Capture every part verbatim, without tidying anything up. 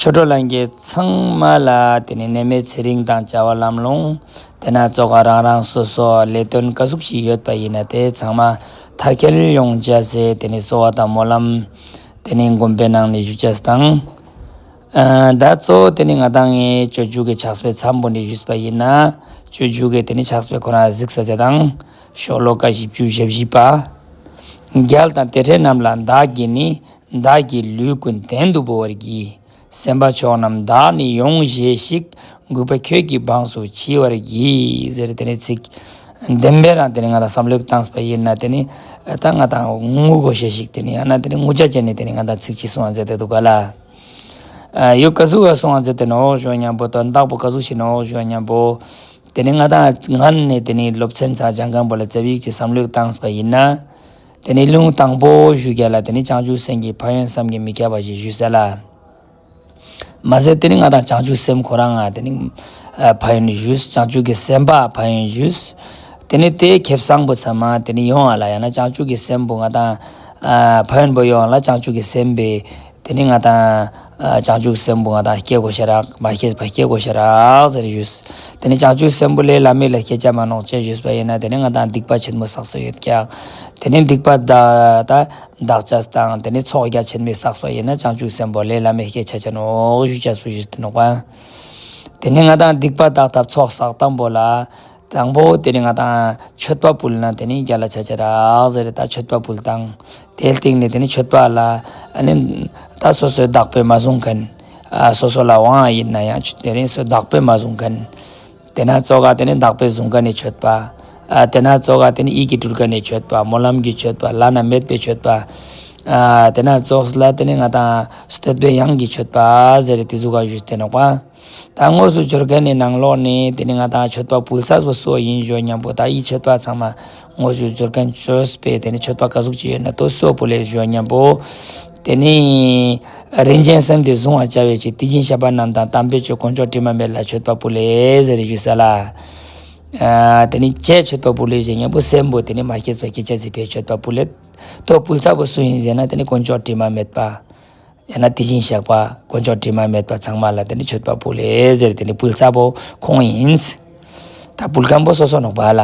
ཆོས་གྲོགས་ལྷན་རྒྱས་ཚང་མ་ལ་དེ་ནི་ནད་མེད་ཚེ་རིང་དང་བྱ་བ་ལམ་ལྷོང་། དེ་ན་ཙོགས་ཀ་རང་རང་སོ་སོ་ལས་དོན་ཀ་ཟུག་ཞིག་ཡོད་པ་ཡིན་ན་དེ་ཚང་མ་མཐར་འཁྱོལ་ཡོང་ཅེས་སི་དེ་ནི་གསོལ་བ་དང་སྨོན་ལམ་དེ་ནི་དགོན་པའི་ནང་ནས་ཞུ་ཅེས་དང་། ཨ་ད་གཙོ་བོ་དེ་ནི་ང་དང་ངི་སྤྱོད་འཇུག་གི་ཕྱག་དཔེ་མཚམས་པོ་ནས་ཞུས་པ་ཡིན་ན། སྤྱོད་འཇུག་གི་དེ་ནི་ཕྱག་དཔེ་ཁོ་རང་གཟིགས་ས་ཟེར་དང་། ཤོ་ལོ་ཀ་བཞི་བཅུ་ཞེ་བཞི་པ། རྒྱལ་དང་དེ་འདྲའི་རྣམས་ལ་བདག་གིས་ནི། བདག་གི་ལུས་ཀུན་གཏན་དུ་བོར་བར་བགྱི། སེམས་པ་མཆོག་རྣམས་བདག་ནི་ཡོངས་བཞེས་ཤིག། གུས་པས་ཁྱོད་ཀྱི་འབངས་སུ་མཆི་བར་བགྱི། ཟེར་དེ་ནི་ཚིག་བདེན་པའི་རང་དེ་ནི་ང་དང་བསམ་བློ་བཏངས་པ་ཡིན་ན་དེ་ནི་ད་ང་དང་ངུ་དགོས་ཤེས་ཤིག་དེ་ནི་ཡང་ན་དེ་ནི་ངུ་ཅ་ཅན་ནི་དེ་ནི་ང་དང་ཚིག་ཅིག་གསུང་བ་མཛད་དེ་འདུག་ག་ལ། ཨ་ཡོད་ཀ་ཟུག་ག་གསུང་བ་མཛད་དེ་ནོག་ཞུ་བ་མཉམ་པོ་དོན་དག་པོ་ཀ་ཟུག་ཞིག་ནོག་ཞུ་བ་མཉམ་པོ། དེ་ནི་ང་དང་ངན་ནས་དེ་ནི་སློབ་ཚན་ཚ་སྦྱང་མཁན་པོ་ལ་ཙ་པིག་ཅིག་བསམ་བློ་བཏངས་པ་ཡིན་ན། དེ་ནི་ལུང་དང་པོ་ཞུ་རྒྱ་ལ་དེ་ནི་བྱང་ཆུབ་སེམས་ཀྱི་ཕན་ཡོན་བསམ་གྱིས་མི་ཁྱབ་པ་ཞིག་ཞུས་ས་ལ། མ་ཟད་དེ་ནི་ང་དང་བྱང་ཆུབ་སེམས་ཁོ་རང་ང་དེ་ནི་ཨ་ཕན་ཡོན་ཞུས། བྱང་ཆུབ་ཀྱི་སེམས་པ་ཕན་ཡོན་ཞུས། དེ་ནི་དེ་ཁེ་བཟང་པོ་ཚང་མ་དེ་ནི་ཡོང་བ་ལ་ཡང་ན་བྱང་ཆུབ་ཀྱི་སེམས་པོ་ང་དང་ཨ་ཕན་ཡོན་པོ་ཡོང་བ་ལ་བྱང་ཆུབ་ཀྱི་སེམས་པའི་དེ་ནི་ང་དང་ཨ་བྱང་ཆུབ་སེམས་པོ་ང་དང་སྐྱེ་དགོས་ཤ་རག་མ་སྐྱེས་པ་སྐྱེ་དགོས་ཤ་རག་ཟེར་ཞུས། དེ་ནི་བྱང་ཆུབ་སེམས་པོ་ལས་བླ་མེད་ལ་སྐྱེ་ཆ་མ་ནོག་ཅེས་ཞུས་པ་ཡིན་ན་དེ་ནི་ང་དང་སྡིག་པ་ཆེན་མོ་བསགས་སོ་ཡོད་ཀྱག། དེ་ནི་སྡིག་པ་ད་ད་དག་ཅེས་དང་དེ་ནི་ཚོགས་རྒྱ་ཆེན་མོ་བསགས་པ་ཡིན་ན་བྱང་ཆུབ་སེམས་པོ་ལས་བླ་མེད་སྐྱེ་ཆ་ཆ་ནོག་ཞུ་ཅེས་པོ་ཞུས་ཏེ་ནོག་པ། དེ་ནི་ང་དང་སྡིག་པ་དག་ཐབས་ཚོགས་བསགས་སྟངས་པོ་ལ། དང་པོ་དེ་ནི་ང་དང་མཆོད་པ་ཕུལ་ན་དེ་ནི་རྒྱལ་ལ་ཆ་ཆ་རག་ཟེར་ད་མཆོད་པ་ཕུལ་དང་། དེའི་སྟེང་ནས་དེ་ནི་མཆོད་པ་ལ་ཨ་ནི་ད་སོ་སོའི་བདག་པོས་མ་བཟུང་མཁན། ཨ་སོ་སོ་ལ་དབང་ཡིན་ན་ཡང་དེ་ནི་སོ་བདག་པོས་མ་བཟུང་མཁན། དེ་ན་ཙོགས་ཀ་དེ་ནི་བདག་པོས་བཟུང་མཁན་ནི་མཆོད་པ། ཨ་དེ་ན་ཙོགས་ཀ་དེ་ནི་ཡིད་ཀྱིས་སྤྲུལ་མཁན་ནི་མཆོད་པ། སྨོན་ལམ་གྱི་མཆོད་པ། བླ་ན་མེད་པའི་མཆོད་པ། ཨ་དེ་ན་ཙོགས་ལ་དེ་ནི་ང་དང་བསྟོད་པའི་དབྱངས་ཀྱི་མཆོད་པ་ཟེར་དེ་ཟུག་ག་ཞུས་ཏེ་ནོག་པ། ད་དངོས་སུ་འབྱོར་མཁན་ནི་ནང་ལོགས་ནས་དེ་ནི་ང་དང་མཆོད་པ་ཕུལ་ས་པོ་སུ་ཡིན་ཞུ་བ་མཉམ་པོ་ད་ཡི་མཆོད་པ་ཚང་མ་དངོས་སུ་འབྱོར་མཁན་ཅོས་པས་དེ་ནི་མཆོད་པ་ཀ་ཟུག་ཅིག་ཡོད་ན་དོ་སུ་ཕུལ་ལེ་ཞུ་བ་མཉམ་པོ། དེ་ནི་རིན་ཆེན་སེམས་དེ་བཟུང་བར་བྱ་བའི་ཕྱིར་དེ་བཞིན་གཤེགས་པ་རྣམས་དང་དམ་པའི་ཆོས་དཀོན་མཆོག་དྲི་མ་མེད་ལ་མཆོད་པ་ཕུལ་ལེ་ཟེར་ཞུས་ས་ལ། ཨ་དེ་ནི་ཅེས་མཆོད་པ་ཕུལ་ལེ་ཞུ་བ་མཉམ་པོ་སེམས་པོ་དེ་ནི་མ་སྐྱེས་པ་སྐྱེ་ཅེས་སི་ཕིའ་མཆོད་པ་ཕུལ་ལེ། དོ་ཕུལ་ས་པོ་སུ་ཡིན་ཟེར་ན་དེ་ནི་དཀོན་མཆོག་དྲི་མ་མེད་པ། ཡང་ན་དེ་བཞིན་གཤེགས་པ་དཀོན་མཆོག་དྲི་མ་མེད་པ་ཚང་མ་ལ་དེ་ནི་མཆོད་པ་ཕུལ་ལེ་ཟེར་དེ་ནི་ཕུལ་ས་པོ་ཁོང་ཡིན། ད་ཕུལ་མཁན་པོ་སོ་སོ་ནོག་པ་ལ།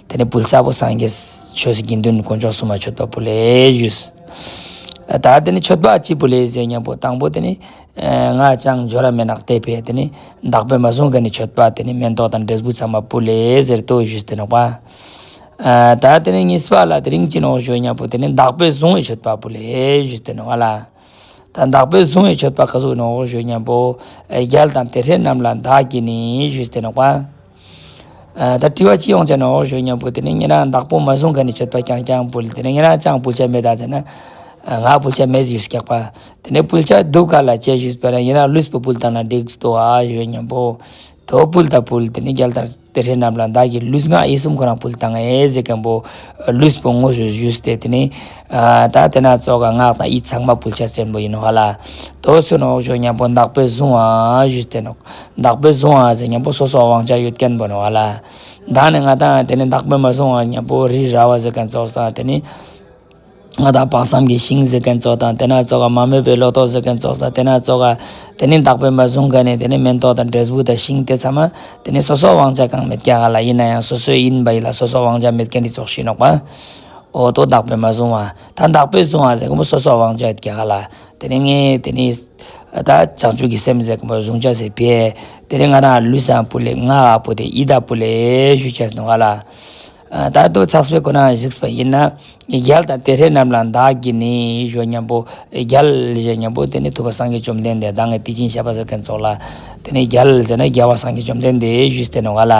དེ་ནི་ཕུལ་ས་པོ་སངས་རྒྱས་ཆོས་དགེ་འདུན་དཀོན་མཆོག་གསུམ་མ་མཆོད་པ་ཕུལ་ལེ་ཞུས། ད་དེ་ནི་མཆོད་པ་ཅི་ཕུལ་ལེ་ཟེར་མཉམ་པོ་དང་པོ་དེ་ནི་ང་ཅང་འབྱོར་ར་མེད་ནོག་དེ་ཕིའ་དེ་ནི་བདག་པོས་མ་བཟུང་མཁན་ནི་མཆོད་པ་དེ་ནི་མེ་ཏོག་དང་འབྲས་བུ་ཚང་མ་ཕུལ་ལེ་ཟེར་དོ་ཞུས་ཏེ་ནོག་པ། ད་དེ་ནི་གཉིས་པ་ལ་དེ་རིང་ཅི་ནོག་ཞུ་བ་མཉམ་པོ་དེ་ནི་བདག་པོས་བཟུང་བའི་མཆོད་པ་ཕུལ་ལེ་ཞུས་ཏེ་ནོག་ལ། ད་བདག་པོས་བཟུང་བའི་མཆོད་པ་ཀ་ཟུག་ནོག་ཞུ་བ་མཉམ་པོ། རྒྱལ་དང་དེ་འདྲའི་རྣམས་ལ་བདག་གིས་ནི་ཞུས་ཏེ་ནོག་པ། ད་དྲི་བ་ཅི་ཡོང་ཅེས་ནོག་ཞུ་བ་མཉམ་པོ་དེ་ནི་ཉེ་རང་བདག་པོས་མ་བཟུང་མཁན་ནི་མཆོད་པ་རྐྱང་རྐྱང་ཕུལ་དེ་ནི་ཉེ་རང་ཅང་ཕུལ་ཆ་མེད་ད་ཟེར་ན། ང་ཕུལ་ཆ་མེད་ཞུས་ཀྱག་པ། དེ་ནི་ཕུལ་ཆ་འདུག་ག་ལ་ཅེས་ཞུས་པ་ན་ཉེ་རང་ལུས་པོ་ཕུལ་བཏང་ན་འགྲིག་སྟོ་ཨ་ཞུ་བ་མཉམ་པོ། དོ་ཕུལ་ད་ཕུལ་དེ་ནི་རྒྱལ་དང་དེ་འདྲའི་རྣམས་ལ་བདག་གིས་ལུས་ངག་ཡིད་གསུམ་ཁོ་རང་ཕུལ་བཏང་ངེ་ཟེར་མཁན་པོ། ལུས་པོ་དངོས་སུ་ཞུས་ཏེ་དེ་ནི། ད་དེ་ན་ཙོགས་ཀ་ངག་དང་ཡིད་ཚང་མ་ཕུལ་ཆ་ཟེར་མཁན་པོ་ཡིན་ནོག་ལ། དོ་སུ་ནོག་ཞུ་བ་མཉམ་པོ་བདག་པོས་བཟུང་བ་ཞུས་ཏེ་ནོག་བདག་པོས་བཟུང་བ་ཟེར་མཁན་པོ་སོ་སོ་དབང་ཆ་ཡོད་མཁན་པོ་ནོག་ལ། ད་ནི་ང་དང་དེ་ནི་བདག་པོས་མ་བཟུང་བ་མཉམ་པོ་རི་ར་བ་ཟེར་མཁན་ཙོགས་དང་དེ་ནི། ང་དང་དཔག་བསམ་གྱི་ཤིང་ཟེར་མཁན་ཙོགས་དང་དེ་ན་ཙོགས་ཀ་མ་རྨོས་པའི་ལོ་ཏོག་ཟེར་མཁན་ཙོགས་དང་དེ་ན་ཙོགས་ཀ་དེ་ནི་བདག་པོས་མ་བཟུང་མཁན་ནི་དེ་ནི་མེ་ཏོག་དང་འབྲས་བུ་དང་ཤིང་དེ་ཚང་མ་དེ་ནི་སོ་སོ་དབང་ཆ་གང་མེད་ཀྱག་ལ་ཡིན་ན་ཡང་སོ་སོའི་ཡིན་པ་ཡིན་ལ་སོ་སོ་དབང་ཆ་མེད་མཁན་ནི་ཙོགས་ཤིག་ནོག་པ། འོ་དོ་བདག་པོས་མ་བཟུང་བ། ད་བདག་པོས་བཟུང་བ་ཟེར་མཁན་པོ་སོ་སོ་དབང་ཆ་ཡོད་ཀྱག་ལ། དེ་ནི་ངས་དེ་ནི་ད་བྱང་ཆུབ་ཀྱི་སེམས་ཟེར་མཁན་པོ་བཟུང་ཆ་ཟེར་ཕིའ་དེ་ནི་ང་རང་ལུས་སང་ཕུལ་ལེ་ངག་ཕུལ་ཏེ་ཡིད་ད་ཕུལ་ལེ་ཞུ་ཆ་ནོག་ལ། ད་དོ་ཚགས་པའི་ཁོ་ན་གཟིགས་པ་ཡིན་ན། རྒྱལ་དང་དེ་འདྲའི་རྣམས་ལ་བདག་གིས་ནི་ཞུ་བ་མཉམ་པོ། རྒྱལ་ཞུ་བ་མཉམ་པོ་དེ་ནི་ཐུབ་པ་སངས་རྒྱས་བཅོམ་ལྡན་འདས་བདག་ངས་དེ་བཞིན་གཤེགས་པ་ཟེར་མཁན་ཙོགས་ལ། དེ་ནི་རྒྱལ་ཟེར་ན་རྒྱལ་བ་སངས་རྒྱས་བཅོམ་ལྡན་འདས་ཞུས་ཏེ་ནོག་ལ།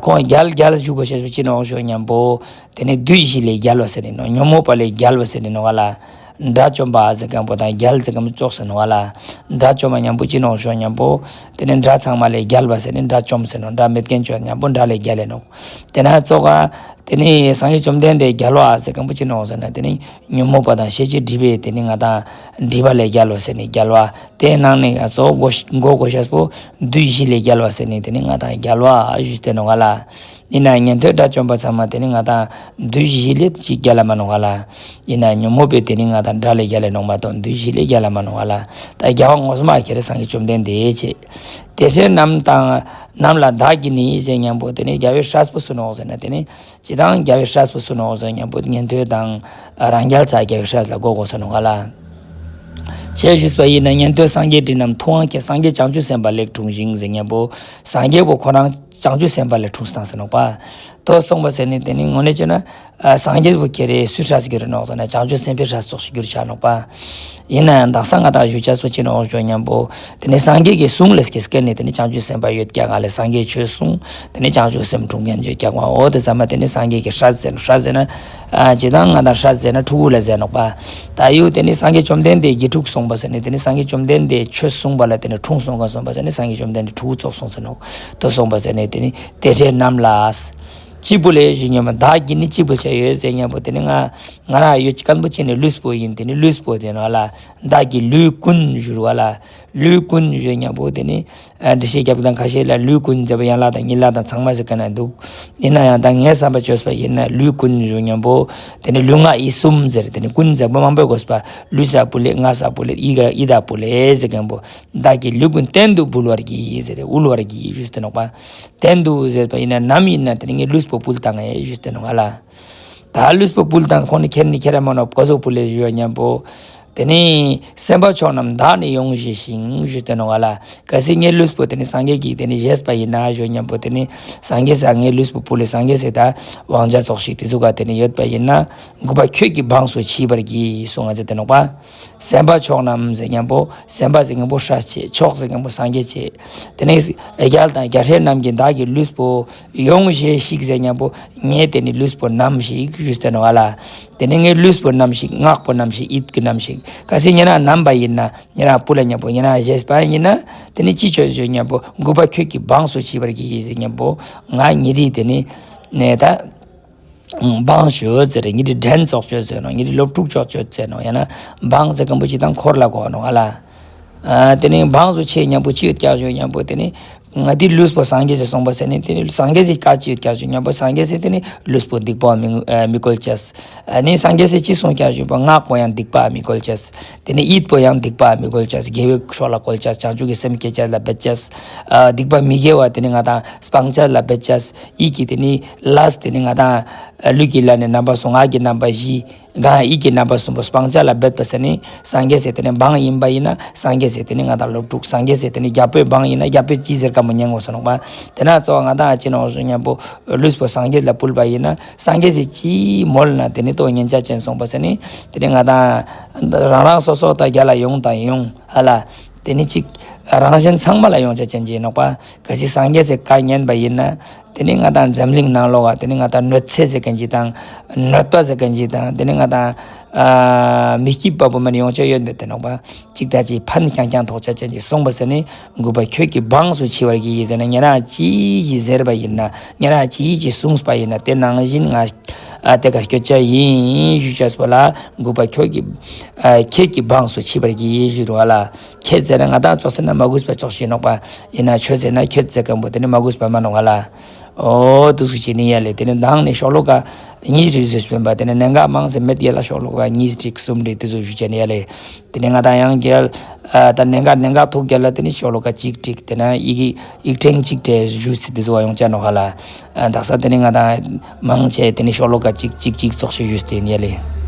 ཁོང་རྒྱལ་རྒྱལ་ཞུ་དགོས་ཤེས་པོ་ཅི་ནོག་ཞུ་བ་མཉམ་པོ། དེ་ནི་བདུད་བཞི་ལས་རྒྱལ་བ་ཟེར་ནི་ནོག་ཉོན་མོངས་པ་ལས་རྒྱལ་བ་ཟེར་ནི་ནོག་ལ། དགྲ་བཅོམ་པ་ཟེར་མཁན་པོ་དང་རྒྱལ་ཟེར་མཁན་པོ་ཙོགས་ཟེར་ནོག་ལ། དགྲ་བཅོམ་པ་མཉམ་པོ་ཅི་ནོག་ཞུ་བ་མཉམ་པོ། དེ་ནི་དགྲ་ཚང་མ་ལས་རྒྱལ་བ་ཟེར་ནི་དགྲ་བཅོམ་ཟེར་ནོག་དགྲ་མེད་མཁན་ཅོ་མཉམ་པོ་དགྲ་ལས་རྒྱལ་ལེ་ནོག་དེ་ན་ཙོགས་ཀ་དེ་ནི་སངས་རྒྱས་བཅོམ་ལྡན་འདས་རྒྱལ་བ་ཟེར་མཁན་པོ་ཅི་ནོག་ཟེར་ན། དེ་ནི་ཉོན་མོངས་པ་དང་ཤེས་བྱའི་སྒྲིབ་པའི་དེ་ནི་ང་དང་སྒྲིབ་པ་ལས་རྒྱལ་བ་ཟེར་ནི་རྒྱལ་བ། དེའི་ནང་ནས་གཙོ་བོ་གོ་གོ་ཤེས་པོ་བདུད་བཞི་ལས་རྒྱལ་བ་ཟེར་ནི་དེ་ནི་ང་དང་རྒྱལ་བ་ཞུས་ཏེ་ནོག་ལེ། ཡིན་ན་ཉན་ཐོས་དགྲ་བཅོམ་པ་ཚང་མ་དེ་ནི་ང་དང་བདུད་བཞི་ལས་ཅིག་རྒྱལ་ལ་མ་ནོག་ལེ། ཡིན་ན་ཉོན་མོངས་པའི་དེ་ནི་ང་དང་དགྲ་ལས་རྒྱལ་ལ་ནོག་མ་གཏོགས་བདུད་བཞི་ལས་རྒྱལ་ལ་མ་ནོག་ལེ། ད་རྒྱལ་བ་ངོ་མ་ཁྱེ་རེ་སངས་རྒྱས་བཅོམ་ལྡན་འདས་ཆེ། དེ་འདྲའི་རྣམས་དང་རྣམས་ལ་བདག་གིས་ནི་ཟེར་མཁན་པོ་དེ་ནི་རྒྱལ་བའི་སྲས་པོ་སུ་ནོག་ཟེར་ན། དེ་ནི་ཅི་དང་རྒྱལ་བའི་སྲས་པོ་སུ་ནོག་ཟེར་མཁན་པོ་ཉན་ཐོས་དང་རང་རྒྱལ་ཚ་རྒྱལ་བའི་སྲས་ལ་གོ་གོས་ས་ནོག་ལེ། ཅེས་ཞུས་པ་ཡིན་ན། ཉན་ཐོས་སངས་རྒྱས་འདྲིས་རྣམས་ཐུབ་དབང་ཁྱེད། སངས་རྒྱས་བྱང་ཆུབ་སེམས་དཔའ་ལེགས་འཁྲུངས་ཤིང་ཟེར་མཁན་པོ་སངས་རྒྱས་པོ་ཁོ་རང་བྱང་ཆུབ་སེམས་དཔའ་ལས་འཁྲུངས་སྟངས་ཟེར་ནོག་པ། དོ་གསུངས་པ་ཟེར་ནི་དེ་ནི་དངོས་གནས་བྱས་ན་ཨ་སངས་རྒྱས་པོ་ཁྱེ་རེ་སུའི་སྲས་གྱུར་ནོག་ཟེར་ན་བྱང་ཆུབ་སེམས་དཔའི་སྲས་ཙོགས་ཤིག་གྱུར་ཆ་ནོག་པ། ཡིན་ན་ཡང་དག་ས་ང་དང་ཞུ་ཆ་སོ་ཅི་ནོག་ཞུ་མཁན་པོ་དེ་ནི་སངས་རྒྱས་ཀྱི་གསུང་ལས་སྐྱེས་སྐྱེས་ནས་དེ་ནི་བྱང་ཆུབ་སེམས་དཔའ་ཡོད་ཀྱག་ལེ། སངས་རྒྱས་ཆོས་གསུང་དེ་ནི་བྱང་ཆུབ་སེམས་འཁྲུངས་མཁན་ཡོད་ཀྱག་པ། འོ་དེ་ཚང་མ་དེ་ནི་སངས་རྒྱས་ཀྱི་སྲས་ཟེར་ནོག་སྲས་ཟེར་ན་ཨ་ཅི་དང་ང་དང་སྲས་ཟེར་ན་ཕྲུ་གུ་ལ་ཟེར་ནོག་པ། ད་ཡུལ་དེ་ནི་སངས་རྒྱས་བཅོམ་ལྡན་འདས་དགེ་ཕྲུག་སོང་པ་ཟེར་ནི་དེ་ནི་སངས་རྒྱས་བཅོམ་ལྡན་འདས་ཆོས་གསུངས་པ་ལ་དེ་ནི་འཁྲུངས་སོང་ག་སོང་པ་ཟེར་ནི་སངས་རྒྱས་བཅོམ་ལྡན་འདས་ཕྲུ་གུ་ཙོགས་སོང་ཟེར་ནོག་དོ་གསུངས་པ་ཟེར་ནི་དེ་ནི་དེ་འདྲའི་རྣམས་ལ། ཅི་ཕུལ་ལེ་ཞུ་མཁན་པོ་བདག་གིས་ནི་ཅི་ཕུལ་ཆ་ཡོད་ཟེར་མཁན་པོ་དེ་ནི་ང་ང་རང་ཡོད་ཀྱི་མཁན་པོ་ཅི་ནི་ལུས་པོ་ཡིན། དེ་ནི་ལུས་པོ་དེ་ནོག་ལེ། བདག་གི་ལུས་ཀུན་ཞུ་རུ་བ་ལེ། ལུས་ཀུན་ཞུ་མཁན་པོ་དེ་ནི་ཨ་འགྲེལ་བཤད་རྒྱབ་དང་ཁ་ཤས་ལ་ལུས་ཀུན་ཟེར་བ་ཡན་ལག་དང་ཉིང་ལག་དང་ཚང་མ་ཟེར་མཁན་ན་འདུག་ཡིན་ན་ཡང་ད་ངས་བསམ་པ་བཅོས་པ་ཡིན་ན་ལུས་ཀུན་ཞུ་མཁན་པོ་དེ་ནི་ལུས་ངག་ཡིད་གསུམ་ཟེར། དེ་ནི་ཀུན་ཟེར་བ་མང་པོ་དགོས་པ། ལུས་ས་ཕུལ་ལེ། ངག་ས་ཕུལ་ལེ། ཡིད་ཡིད་ད་ཕུལ་ལེ་ཟེར་མཁན་པོ། བདག་གི་ལུས་ཀུན་གཏན་དུ་འབུལ་བར་བགྱི་ཟེར། དབུལ་བར་བགྱི་ཞུས་ཏེ་ནོག་པ། གཏན་དུ་ཟེར་བ་ཡིན་ན་ནམ་ཡིན་ན་དེ་ནི་ངས་ལུས་པོ་ཕུལ་བཏང་ངེ་ཞུས་ཏེ་ནོག་ལེ། ད་ལུས་པོ་ཕུལ་བཏང་ཁོང་ནི་ཁྱེར་ནི་ཁྱེར་མ་ནོག་ག་ཟུག་ཕུལ་ལེ་ཞུ་མཁན་པོ། དེ་ནི་སེམས་དཔའ་མཆོག་རྣམས་བདག་ནི་ཡོངས་བཞེས་ཤིང་ཞུས་ཏེ་ནོག་ལེ། གལ་སྲིད་ངའི་ལུས་པོ་དེ་ནི་སངས་རྒྱས་ཀྱིས་དེ་ནི་བཞེས་པ་ཡིན་ན་ཞུ་མཁན་པོ་དེ་ནི་སངས་རྒྱས་སི་ངའི་ལུས་པོ་ཕུལ་ལེ། སངས་རྒྱས་སི་ད་དབང་ཆ་ཙོགས་ཤིག་དེ་ཟུག་ག་དེ་ནི་ཡོད་པ་ཡིན་ན་མགུ་པ་ཁྱོད་ཀྱི་འབངས་སུ་མཆི་བར་བགྱི་གསུངས་ཟེར་ཏེ་ནོག་པ། སེམས་དཔའ་མཆོག་རྣམས་ཟེར་མཁན་པོ་སེམས་དཔའ་ཟེར་མཁན་པོ་སྲས་ཆེ། མཆོག་ཟེར་མཁན་པོ་སངས་རྒྱས་ཆེ། དེ་ནི་རྒྱལ་དང་རྒྱལ་སྲས་རྣམས་ཀྱིས་བདག་གི་ལུས་པོ་ཡོངས་བཞེས་ཤིག་ཟེར་མཁན་པོ་ངས་དེ་ནི་ལུས་པོ་བསྣམས་ཤིག་ཞུས་ཏེ་ནོག་ལེ། དེ་ནི་ངའི་ལུས་པོ་བསྣམས་ཤིག་ངག་པོ་བསྣམས་ཤིག་ཡིད་ཀྱི་བསྣམས་ཤིག་གལ་སྲིད་ཉེ་རང་བསྣམས་པ་ཡིན་ན་ཉེ་རང་ཕུལ་ལེ་མཁན་པོ་ཉེ་རང་བཞེས་པ་ཡིན་ན་དེ་ནི་ཅི་ཆོས་ཞུ་མཁན་པོ་མགུ་པ་ཁྱོད་ཀྱི་འབངས་སུ་མཆི་བར་བགྱི་ཟེར་མཁན་པོ་ང་ཉེ་རི་དེ་ནི་ནས་ད། འབངས་ཞུ་ཟེར། ཉེ་རི་འགྲན་ཙོགས་ཅོ་ཟེར་ནོག་ཉེ་རི་སློབ་ཕྲུག་ཙོགས་ཅོ་ཟེར་ནོག་ཡང་ན་འབངས་ཟེར་མཁན་པོ་ཅི་དང་འཁོར་ལ་གོ་ནོག་ལེ། ཨ་དེ་ནི་འབངས་སུ་མཆི་མཁན་པོ་ཅི་ཡོད་ཀྱག་ཞུ་མཁན་པོ་དེ་ནི་ང་དེ་ལུས་པོ་སངས་རྒྱས་སི་གསུངས་པ་ཟེར་ནི་དེ་ནི་སངས་རྒྱས་སི་བཀའ་ཅི་ཡོད་ཀྱག་ཞུ་མཁན་པོ་སངས་རྒྱས་སི་དེ་ནི་ལུས་པོ་སྡིག་པ་མི་མི་བཀོལ་ཅེས། ཨ་ནི་སངས་རྒྱས་སི་ཅི་གསུངས་ཀྱག་ཞུ་པ་ངག་པོ་ཡང་སྡིག་པ་མི་བཀོལ་ཅེས། དེ་ནི་ཡིད་པོ་ཡང་སྡིག་པ་མི་བཀོལ་ཅེས། དགེ་བའི་ཕྱོགས་ལ་བཀོལ་ཅེས། བྱང་ཆུབ་ཀྱི་སེམས་བསྐྱེད་ཅེས་ལ་འབད་ཅེས། ཨ་སྡིག་པ་མི་དགེ་བ་དེ་ནི་ང་དང་སྤང་ཅེས་ལ་འབད་ཅེས། ཡིད་ཀྱི་དེ་ནི་ལས་དེ་ནི་ང་དང་ལུས་ཀྱི་ལས་ནི་རྣམ་པ་གསུམ། ངག་གི་རྣམ་པ་བཞི། གང་ཡིད་ཀྱི་རྣམ་པ་གསུམ་པོ་སྤང་ཅེས་ལ་འབད་པ་ཟེར་ནི་སངས་རྒྱས་སི་དེ་ནི་འབངས་ཡིན་པ་ཡིན་ན་སངས་རྒྱས་སི་དེ་ནི་ང་དང་སློབ་ཕྲུག་སངས་རྒྱས་སི་དེ་ནི་རྒྱལ་པོའི་འབངས་ཡིན་ན་རྒྱལ་པོའི་ཅི་ཟེར་མཁན་པོ་ཉན་དགོས་ས་ནོག་པ། དེ་ན་གཙོ་བོ་ང་དང་ཨ་ཅི་ནོག་ཞུ་མཁན་པོ་ལུས་པོ་སངས་རྒྱས་ལ་ཕུལ་བ་ཡིན་ན་སངས་རྒྱས་སི་ཅི་མོལ་ན་དེ་ནི་ཏོ་ཉན་ཆ་ཅན་སོང་པ་ཟེར་ནི་དེ་ནི་ང་དང་རང་རང་སོ་སོ་དང་རྒྱལ་ལ་ཡོང་དང་ཡོང་ཧ་ལ། དེ་ནི་ཅིག་རང་གཞན་ཚང་མ་ལ་ཡོང་ཆ་ཅན་ཅིག་ནོག་པ། གལ་སྲིད་སངས་རྒྱས་སི་བཀའ་ཉན་པ་ཡིན་ན་དེ་ནི་ང་དང་འཛམ་གླིང་ནང་ལོགས་ཀ་དེ་ནི་ང་དང་གནོད་འཚེ་ཟེར་མཁན་ཅིག་དང་གནོད་པ་ཟེར་མཁན་ཅིག་དང་དེ་ནི་ང་དང་ཨ་མི་སྐྱིད་པ་པོ་མ་ནི་ཡོང་ཆ་ཡོད་མེད་དེ་ནོག་པ། ཅིག་ད་ཅིག་ཕན་རྐྱང་རྐྱང་ཐོགས་ཆ་ཅན་ཅིག་སོང་པ་ཟེར་ནི་མགུ་པ་ཁྱོད་ཀྱི་འབངས་སུ་མཆི་བར་བགྱི་ཟེར་ན་ཉེ་རང་ཅི་ཞིག་ཟེར་བ་ཡིན་ན་ཉེ་རང་ཅི་ཞིག་གསུངས་པ་ཡིན་ན་དེ་ནང་བཞིན་ང་ཨ་དེ་ཀ་སྐྱོད་ཆ་ཡིན་ཞུ་ཅེས་པོ་ལ་མགུ་པ་ཁྱོད་ཀྱི་ཨ་ཁྱེད་ཀྱི་འབངས་སུ་མཆི་བར་བགྱི་ཞུ་རུ་བ་ལ། ཁྱེད་ཟེར་ན་ང་དང་ཙོགས་ཟེར་ན་མ་གུས་པ་ཙོགས་ཤིག་ནོག་པ། ཡིན་ན་ཁྱོད་ཟེར་ན་ཁྱོད་ཟེར་མཁན་པོ་དེ་ནི་མ་གུས་པ་མ་ནོག་ལེ། འོ་དེ་ཟུག་ཅིག་ནི་ཡ་ལེ། དེ་ནི་མདང་ནི་ཤོ་ལོ་ཀ་གཉིས་རེ་ཟེར་སྤེན་པ་དེ་ནི་གནད་འགག་མང་ཟེར་མེད་ཡ་ལེ། ཤོ་ལོ་ཀ་གཉིས་དྲུག་གསུམ་རེ་དེ་ཟུག་ཞུ་ཅེས་ནི་ཡ་ལེ། དེ་ནི་ང་དང་ཡང་རྒྱལ་ཨ་ད་གནད་འགག་གནད་འགག་ཐོག་རྒྱལ་ལ་དེ་ནི་ཤོ་ལོ་ཀ་གཅིག་དྲུག་དེ་ན་ཡིག་ཡིག་ཕྲེང་གཅིག་དྲུག་ཞུ་སྲིད་དེ་ཟུག་ཡོང་ཆ་ནོག་ཧ་ལ། ཨ་དག་ས་དེ་ནི་ང་དང་མང་ཆེ་དེ་ནི་ཤོ་ལོ་ཀ་གཅིག་གཅིག་གཅིག་ཙོགས་ཤིག་ཞུས་ཏེ་ནི་ཡ་ལེ།